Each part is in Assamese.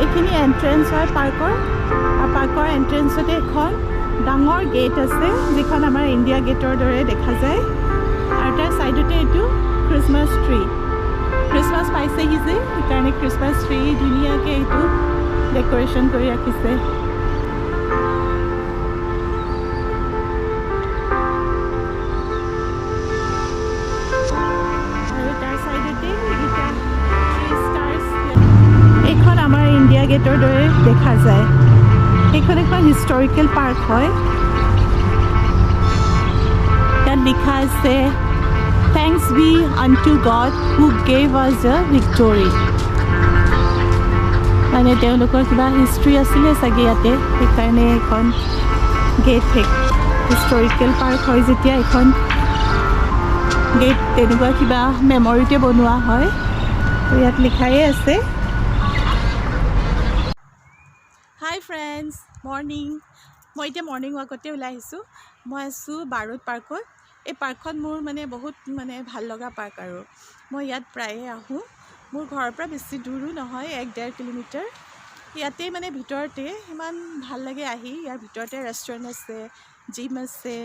এইখিনি এণ্ট্ৰেঞ্চ হয় পাৰ্কৰ। আৰু পাৰ্কৰ এণ্ট্ৰেঞ্চতে এখন ডাঙৰ গেট আছে, যিখন আমাৰ ইণ্ডিয়া গেটৰ দৰে দেখা যায়। আৰু তাৰ ছাইডতে এইটো খ্ৰীষ্টমাছ ট্ৰী। খ্ৰীষ্টমাছ পাইছেহি যে, সেইকাৰণে খ্ৰীষ্টমাছ ট্ৰী ধুনীয়াকৈ এইটো ডেক'ৰেশ্যন কৰি ৰাখিছে। আৰু তাৰ ছাইডতে এইকেইটা থ্ৰী ষ্টাৰ্ছ। এইখন আমাৰ ইণ্ডিয়া গেটৰ দৰে দেখা যায়। এইখন এখন হিষ্টৰিকেল পাৰ্ক হয়। ইয়াত লিখা আছে Thanks be unto God who gave us the victory। মানে তেওঁলোকৰ কিবা হিষ্ট্ৰী আছিলে চাগে ইয়াতে, সেইকাৰণে এখন গেট, হিষ্টৰিকেল পাৰ্ক হয় যেতিয়া এখন গেট তেনেকুৱা কিবা মেমৰিতে বনোৱা হয়। তো ইয়াত লিখায়ে আছে। হাই ফ্ৰেণ্ডছ, মৰ্ণিং। মই এতিয়া মৰ্ণিং ৱাকতে ওলাই আহিছোঁ। মই আছোঁ বাৰুদ পাৰ্কত। এই পাৰ্কখন মোৰ মানে বহুত মানে ভাল লগা পাৰ্ক আৰু মই ইয়াত প্ৰায়ে আহোঁ। মোৰ ঘৰৰ পৰা বেছি দূৰো নহয়, 1-1.5 কিলোমিটাৰ। ইয়াতে মানে ভিতৰতে ইমান ভাল লাগে আহি। ইয়াৰ ভিতৰতে ৰেষ্টুৰেণ্ট আছে, জিম আছে,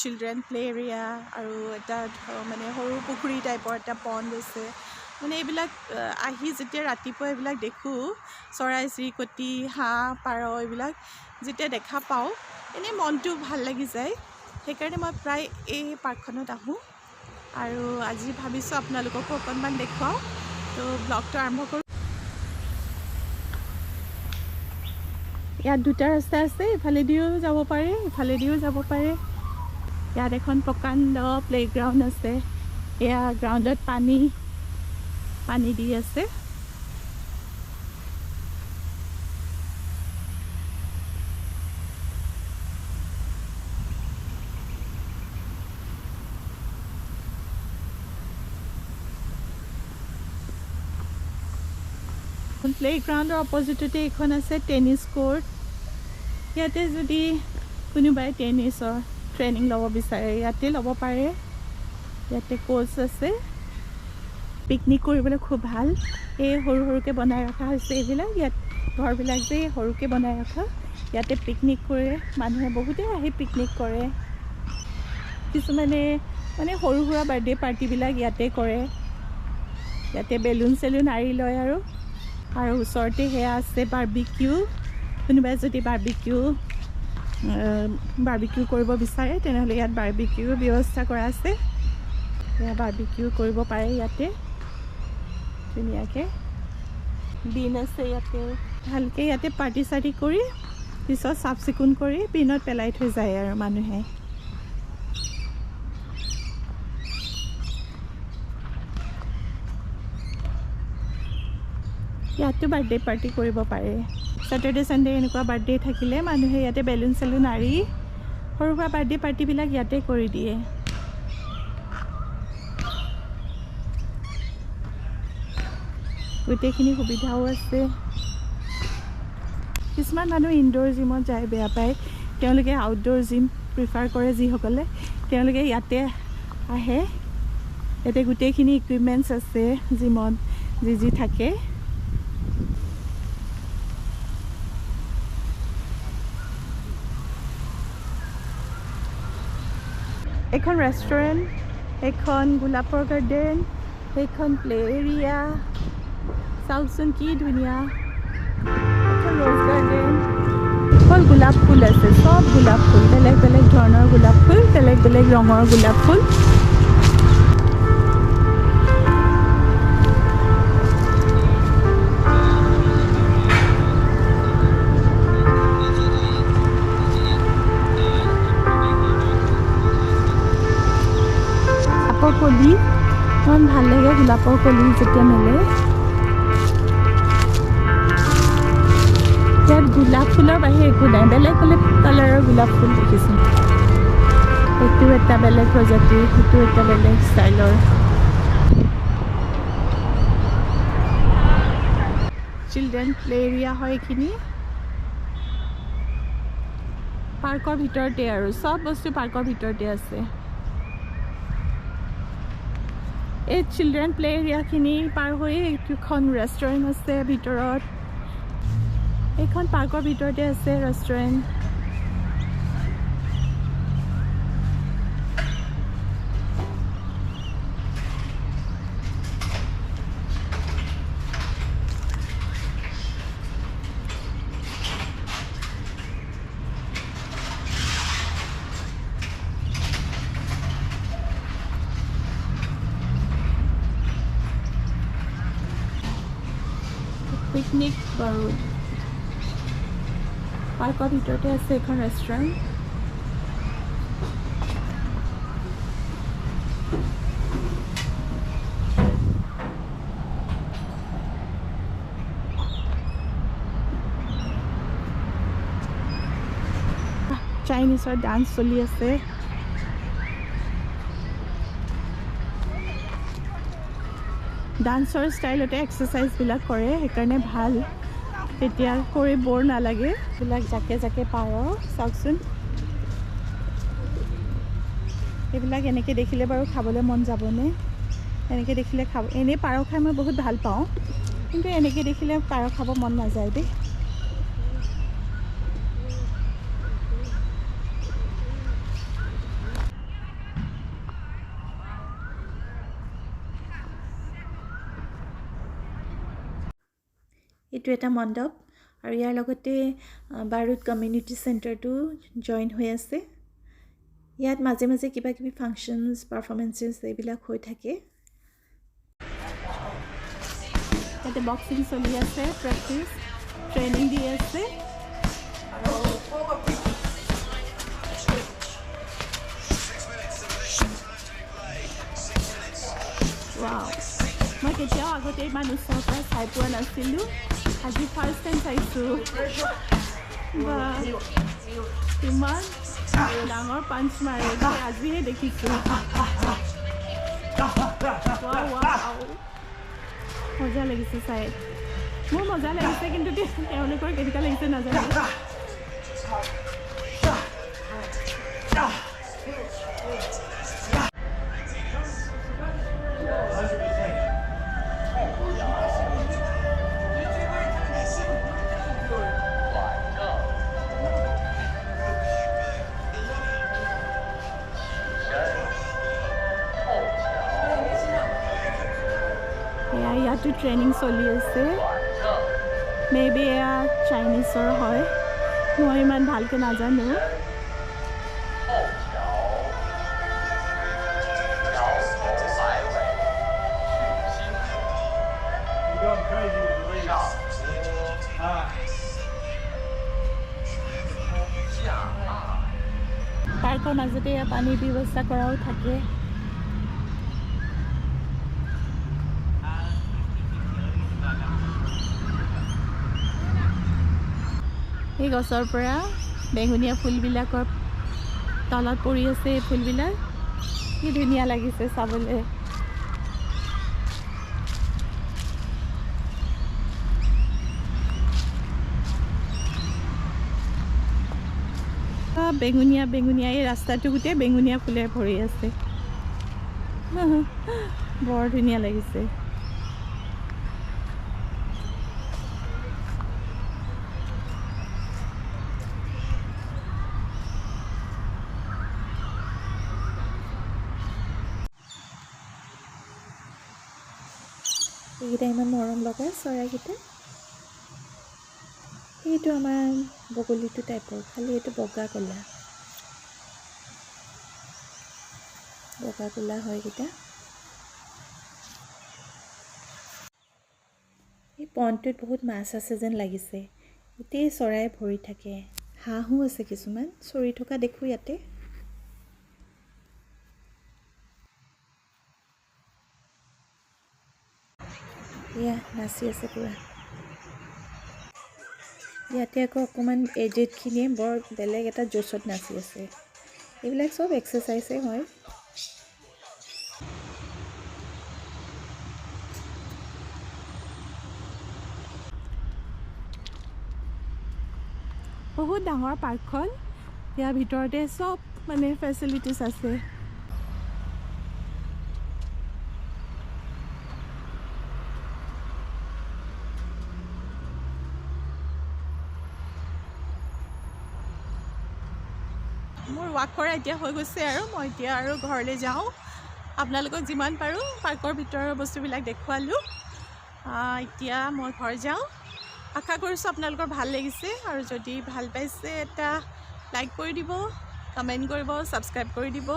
চিলড্ৰেন প্লে এৰিয়া আৰু এটা মানে সৰু পুখুৰী টাইপৰ এটা পণ্ড আছে। মানে এইবিলাক আহি যেতিয়া ৰাতিপুৱা এইবিলাক দেখোঁ, চৰাই চিৰিকটি, হাঁহ, পাৰ এইবিলাক যেতিয়া দেখা পাওঁ, এনেই মনটো ভাল লাগি যায়। সেইকাৰণে মই প্ৰায় এই পাৰ্কখনত আহোঁ আৰু আজি ভাবিছোঁ আপোনালোককো অকণমান দেখুৱাওঁ। তো ব্লগটো আৰম্ভ কৰোঁ। ইয়াত দুটা ৰাস্তা আছে, ইফালেদিও যাব পাৰে, ইফালেদিও যাব পাৰে। ইয়াত এখন প্ৰকাণ্ড প্লে'গ্ৰাউণ্ড আছে। এয়া গ্ৰাউণ্ডত পানী পানী দি আছে। প্লে'গ্ৰাউণ্ডৰ অপজিটতে এইখন আছে টেনিছ কোৰ্ট। ইয়াতে যদি কোনোবাই টেনিছৰ ট্ৰেইনিং ল'ব বিচাৰে, ইয়াতে ল'ব পাৰে। ইয়াতে কোচ আছে। পিকনিক কৰিবলৈ খুব ভাল। এই সৰু সৰুকৈ বনাই ৰখা হৈছে এইবিলাক। ইয়াত ঘৰবিলাক যে সৰুকৈ বনাই ৰখা, ইয়াতে পিকনিক কৰে মানুহে, বহুতে আহি পিকনিক কৰে। কিছুমানে মানে সৰু সুৰা বাৰ্থডে পাৰ্টিবিলাক ইয়াতে কৰে। ইয়াতে বেলুন চেলুন আঁৰি লয়। আৰু আৰু ওচৰতে সেয়া আছে বাৰ্বিকিউ। কোনোবাই যদি বাৰ্বিকিউ বাৰ্বিকিউ কৰিব বিচাৰে, তেনেহ'লে ইয়াত বাৰ্বিকিউ ব্যৱস্থা কৰা আছে। সেয়া বাৰ্বিকিউ কৰিব পাৰে ইয়াতে ধুনীয়াকৈ। বিন আছে ইয়াতে, ভালকৈ ইয়াতে পাৰ্টি চাৰ্টি কৰি পিছত চাফ চিকুণ কৰি বিনত পেলাই থৈ যায় আৰু মানুহে। ইয়াতো বাৰ্থডে পাৰ্টি কৰিব পাৰে। ছেটাৰডে ছানডে এনেকুৱা বাৰ্থডে থাকিলে মানুহে ইয়াতে বেলুন চেলুন আঁৰি সৰু সুৰা বাৰ্থডে পাৰ্টিবিলাক ইয়াতে কৰি দিয়ে। গোটেইখিনি সুবিধাও আছে। কিছুমান মানুহ ইনড'ৰ জিমত যায় বেয়া পায়, তেওঁলোকে আউটড'ৰ জিম প্ৰিফাৰ কৰে। যিসকলে, তেওঁলোকে ইয়াতে আহে। ইয়াতে গোটেইখিনি ইকুইপমেণ্টছ আছে, জিমত যি যি থাকে। এখন ৰেষ্টুৰেণ্ট, এখন গোলাপৰ গাৰ্ডেন, সেইখন প্লে এৰিয়া। চাওকচোন কি ধুনীয়া এখন ৰ'জ গাৰ্ডেন। অকল গোলাপ ফুল আছে, চব গোলাপ ফুল, বেলেগ বেলেগ ধৰণৰ গোলাপ ফুল, বেলেগ বেলেগ ৰঙৰ গোলাপ ফুল। গোলাপৰ কলি ইমান ভাল লাগে, গোলাপৰ কলি যেতিয়া মেলে। ইয়াত গোলাপ ফুলৰ বাহিৰে একো নাই, বেলেগ বেলেগ কালাৰৰ গোলাপ ফুল দেখিছোঁ। সেইটো এটা বেলেগ প্ৰজাতিৰ, সেইটো এটা বেলেগ ষ্টাইলৰ। চিলড্ৰেন প্লে এৰিয়া হয় এইখিনি, পাৰ্কৰ ভিতৰতে আৰু চব বস্তু পাৰ্কৰ ভিতৰতে আছে। এই চিলড্ৰেন প্লে এৰিয়াখিনি পাৰ হৈ এইখন ৰেষ্টুৰেণ্ট আছে ভিতৰত। এইখন পাৰ্কৰ ভিতৰতে আছে ৰেষ্টুৰেণ্ট। পিকনিক বাৰুদ পাৰ্কৰ ভিতৰতে আছে এখন ৰেষ্টুৰেণ্ট। চাইনিজৰ ডান্স চলি আছে। ডান্সৰ ষ্টাইলতে এক্সাৰচাইজবিলাক কৰে, সেইকাৰণে ভাল, তেতিয়া কৰি বৰ নালাগে। এইবিলাক জাকে জাকে পাৰ, চাওকচোন এইবিলাক এনেকৈ দেখিলে বাৰু খাবলৈ মন যাবনে? এনেকৈ দেখিলে খাব, এনেই পাৰ খাই মই বহুত ভাল পাওঁ, কিন্তু এনেকৈ দেখিলে পাৰ খাব মন নাযায় দেই। এইটো এটা মণ্ডপ আৰু ইয়াৰ লগতে বাৰুদ কমিউনিটি চেণ্টাৰটো জইন হৈ আছে। ইয়াত মাজে মাজে কিবা কিবি ফাংচনছ, পাৰফৰ্মেঞ্চেছ এইবিলাক হৈ থাকে। ইয়াতে বক্সিং চলি আছে, প্ৰেক্টিচ ট্ৰেইনিং দি আছে। ৱাও, মই কেতিয়াও আগতে ইমান ওচৰৰ পৰা চাই পোৱা নাছিলোঁ, আজি ফাৰ্ষ্ট টাইম চাইছোঁ। বা ইমান ডাঙৰ পাঞ্চ মাৰে, আজিহে দেখিছোঁ। মজা লাগিছে চাই, মোৰ মজা লাগিছে, কিন্তু তেওঁলোকৰ কেনেকুৱা লাগিছে নাজানো। ইয়াতো ট্ৰেইনিং চলি আছে, মে বি এয়া চাইনিজৰ হয়, মই ইমান ভালকৈ নাজানো। পাৰ্কৰ মাজতে এয়া পানীৰ ব্যৱস্থা কৰাও থাকে। এই গছৰ পৰা বেঙুনীয়া ফুলবিলাকৰ তলত পৰি আছে এই ফুলবিলাক, কি ধুনীয়া লাগিছে চাবলৈ। বেঙুনীয়া বেঙুনীয়া এই ৰাস্তাটো গোটেই বেঙুনীয়া ফুলে ভৰি আছে, বৰ ধুনীয়া লাগিছে। এইকেইটা ইমান মৰম লগা চৰাইকেইটা। এইটো আমাৰ বগলীটো টাইপৰ, খালি এইটো বগা ক'লা, বগা ক'লা হয় এইকেইটা। এই পণ্ডটোত বহুত মাছ আছে যেন লাগিছে, গোটেই চৰাই ভৰি থাকে। হাঁহো আছে কিছুমান চৰি থকা দেখোঁ ইয়াতে। এয়া নাচি আছে পুৰা। ইয়াতে আকৌ অকণমান এজেডখিনিয়ে বৰ বেলেগ এটা জোচত নাচি আছে। এইবিলাক চব এক্সাৰচাইজেই হয়। বহুত ডাঙৰ পাৰ্কখন, ইয়াৰ ভিতৰতে চব মানে ফেচিলিটিছ আছে। মোৰ ৱাক কৰা এতিয়া হৈ গৈছে আৰু মই এতিয়া আৰু ঘৰলৈ যাওঁ। আপোনালোকক যিমান পাৰোঁ পাৰ্কৰ ভিতৰৰ বস্তুবিলাক দেখুৱালোঁ। এতিয়া মই ঘৰ যাওঁ। আশা কৰিছোঁ আপোনালোকৰ ভাল লাগিছে আৰু যদি ভাল পাইছে, এটা লাইক কৰি দিব, কমেণ্ট কৰিব, ছাবস্ক্ৰাইব কৰি দিব।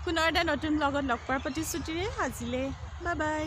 পুনৰ এটা নতুন ব্লগত লগ পোৱাৰ প্ৰতিশ্ৰুতিৰে আজিলৈ বাই বাই।